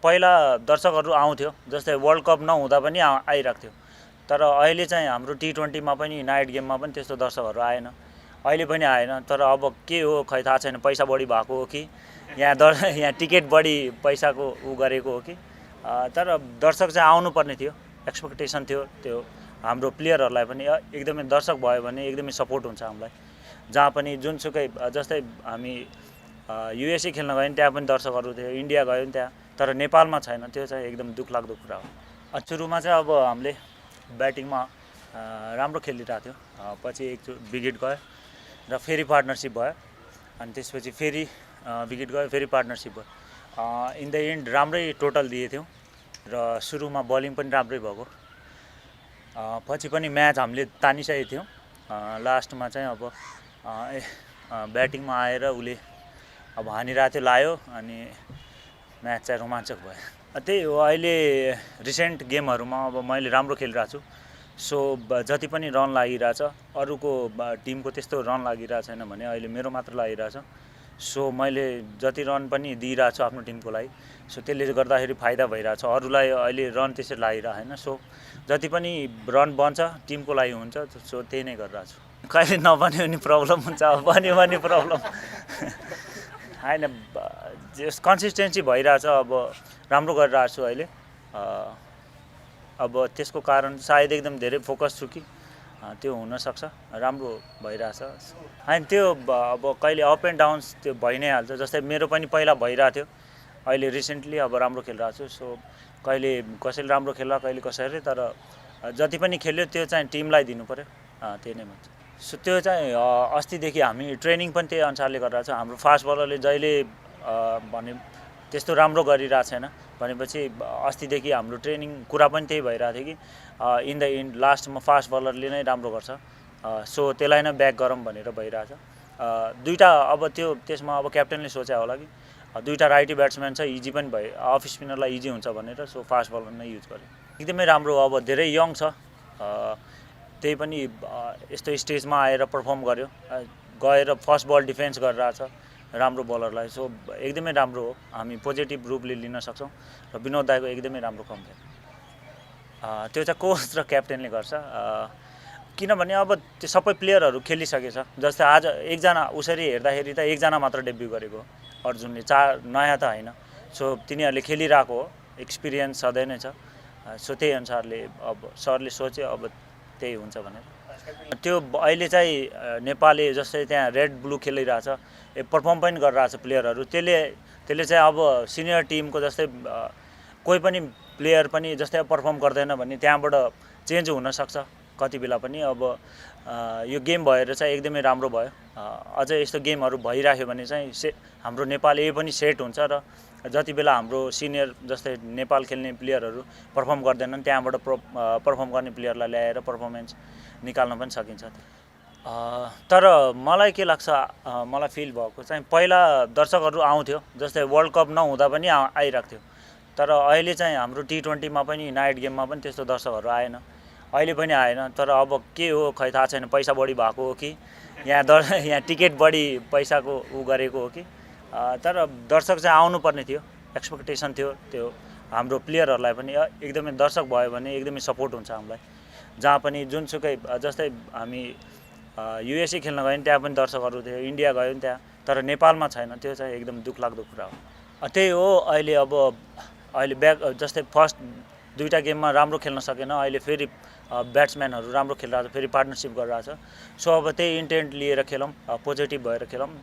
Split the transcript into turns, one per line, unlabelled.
पहिला दर्शकहरू आउँथ्यो, जस्तै वर्ल्ड कप नहुँदा पनि आइरहेको थियो। तर अहिले चाहिँ हाम्रो T20मा पनि नाइट गेममा पनि त्यस्तो दर्शकहरू आएन, अहिले पनि आएन। तर अब के हो खै थाहा छैन, पैसा बढी भएको हो कि यहाँ टिकट बढी पैसाको गरेको हो कि, तर दर्शक चाहिँ आउनुपर्ने थियो, एक्सपेक्टेसन थियो त्यो हाम्रो प्लेयरहरूलाई पनि। एकदमै दर्शक भयो भने एकदमै सपोर्ट हुन्छ हामीलाई। जहाँ पनि जुनसुकै, जस्तै हामी USA खेल्न गयो भने त्यहाँ पनि दर्शकहरू थियो, इन्डिया गयो भने त्यहाँ, तर नेपालमा छैन। त्यो चाहिँ एकदम दुःखलाग्दो कुरा हो। सुरुमा चाहिँ अब हामीले ब्याटिङमा राम्रो खेलिरहेको थियो, पछि एक विकेट गयो र फेरि पार्टनरसिप भयो, अनि त्यसपछि फेरि विकेट गयो, फेरि पार्टनरसिप भयो। इन द एन्ड राम्रै टोटल दिएथ्यौँ र सुरुमा बलिङ पनि राम्रै भएको, पछि पनि म्याच हामीले तानिसकेको थियौँ। लास्टमा चाहिँ अब ब्याटिङमा आएर उसले अब हानिरहेको थियो, लायो, अनि म्याच चाहिँ रोमाञ्चक भयो। त्यही हो, अहिले रिसेन्ट गेमहरूमा अब मैले राम्रो खेलिरहेको छु, सो जति पनि रन लागिरहेछ, अरूको टिमको त्यस्तो रन लागिरहेको छैन भने अहिले मेरो मात्र लागिरहेछ। सो मैले जति रन पनि दिइरहेको छु आफ्नो टिमको लागि, सो त्यसले गर्दाखेरि फाइदा भइरहेछ। अरूलाई अहिले रन त्यसरी लागिरहेको छैन, सो जति पनि रन बन्छ टिमको लागि हुन्छ, सो त्यही नै गरिरहेको छु। कहिले नबन्यो भने प्रब्लम हुन्छ, अब बन्यो भने प्रब्लम होइन, कन्सिस्टेन्सी भइरहेछ। अब राम्रो गरिरहेको छु अहिले, अब त्यसको कारण सायद एकदम धेरै फोकस छु कि त्यो हुनसक्छ, राम्रो भइरहेछ। होइन त्यो अब कहिले अप एन्ड डाउन्स त्यो भइ नै हाल्छ। जस्तै मेरो पनि पहिला भइरहेको थियो, अहिले रिसेन्टली अब राम्रो खेलिरहेको छु। सो कहिले कसैले राम्रो खेल्ला, कहिले कसैले, तर जति पनि खेल्यो त्यो चाहिँ टिमलाई दिनु पऱ्यो, त्यही नै भन्छ। सो त्यो चाहिँ अस्तिदेखि हामी ट्रेनिङ पनि त्यही अनुसारले गरिरहेको छ। हाम्रो फास्ट बलरले जहिले भने त्यस्तो राम्रो गरिरहेको छैन भनेपछि अस्तिदेखि हाम्रो ट्रेनिङ कुरा पनि त्यही भइरहेको थियो कि इन द एन्ड लास्टमा फास्ट बलरले नै राम्रो गर्छ, सो त्यसलाई नै ब्याक गरौँ भनेर भइरहेछ। दुईवटा अब त्यसमा अब क्याप्टेनले सोचे होला कि दुईवटा राइटी ब्याट्सम्यान छ, इजी पनि भयो, अफ स्पिनरलाई इजी हुन्छ भनेर, सो फास्ट बलर नै युज गर्यो। एकदमै राम्रो, अब धेरै यङ छ, त्यही पनि यस्तो स्टेजमा आएर पर्फर्म गर्यो, गएर फर्स्ट बल डिफेन्स गरिरहेछ राम्रो बलरलाई। सो एकदमै राम्रो हो, हामी पोजिटिभ रूपले लिन सक्छौँ र विनोद दाईको एकदमै राम्रो कम्प्लेन। त्यो चाहिँ कोच र क्याप्टेनले गर्छ, किनभने अब त्यो सबै प्लेयरहरू खेलिसकेछ। जस्तै आज एकजना उसरी हेर्दाखेरि त एकजना मात्र डेब्यू गरेको हो, अर्जुनले, नयाँ त होइन। सो तिनीहरूले खेलिरहेको हो, एक्सपिरियन्स सधैँ नै छ, सो त्यही अनुसारले अब सरले सोच्यो अब त्यही हुन्छ भनेर। त्यो अहिले चाहिँ नेपालले जस्तै त्यहाँ रेड ब्लू खेलिरहेछ, पर्फर्म पनि गरिरहेछ प्लेयरहरू, त्यसले चाहिँ अब सिनियर टिमको जस्तै कोही पनि प्लेयर पनि जस्तै पर्फर्म गर्दैन भने त्यहाँबाट चेन्ज हुनसक्छ कति बेला पनि। अब यो गेम भएर चाहिँ एकदमै राम्रो भयो, अझै यस्तो गेमहरू भइराख्यो भने चाहिँ हाम्रो नेपाल पनि सेट हुन्छ र जति बेला हाम्रो सिनियर जस्तै नेपाल खेल्ने प्लेयरहरू पर्फर्म गर्दैनन् त्यहाँबाट पर्फर्म गर्ने प्लेयरलाई ल्याएर पर्फर्मेन्स निकाल्न पनि सकिन्छ। तर मलाई के लाग्छ, मलाई फिल भएको चाहिँ पहिला दर्शकहरू आउँथ्यो, जस्तै वर्ल्ड कप नहुँदा पनि आइरहेको थियो। तर अहिले चाहिँ हाम्रो T20मा पनि नाइट गेममा पनि त्यस्तो दर्शकहरू आएन, अहिले पनि आएन। तर अब के हो खै थाहा छैन, पैसा बढी भएको हो कि यहाँ टिकट बढी पैसाको गरेको हो कि, तर दर्शक चाहिँ आउनुपर्ने थियो, एक्सपेक्टेसन थियो त्यो हाम्रो प्लेयरहरूलाई पनि। एकदमै दर्शक भयो भने एकदमै सपोर्ट हुन्छ हामीलाई। जहाँ पनि जुनसुकै, जस्तै हामी USA खेल्न गयो भने त्यहाँ पनि दर्शकहरू थियो, इन्डिया गयो भने त्यहाँ, तर नेपालमा छैन। त्यो चाहिँ एकदम दुःखलाग्दो कुरा हो। त्यही हो, अहिले जस्तै फर्स्ट दुईवटा गेममा राम्रो खेल्न सकेन, अहिले फेरि ब्याट्सम्यानहरू राम्रो खेलिरहेछ, फेरि पार्टनरसिप गरिरहेछ। सो अब त्यही इन्टेन्ट लिएर खेलौँ, पोजिटिभ भएर खेलौँ।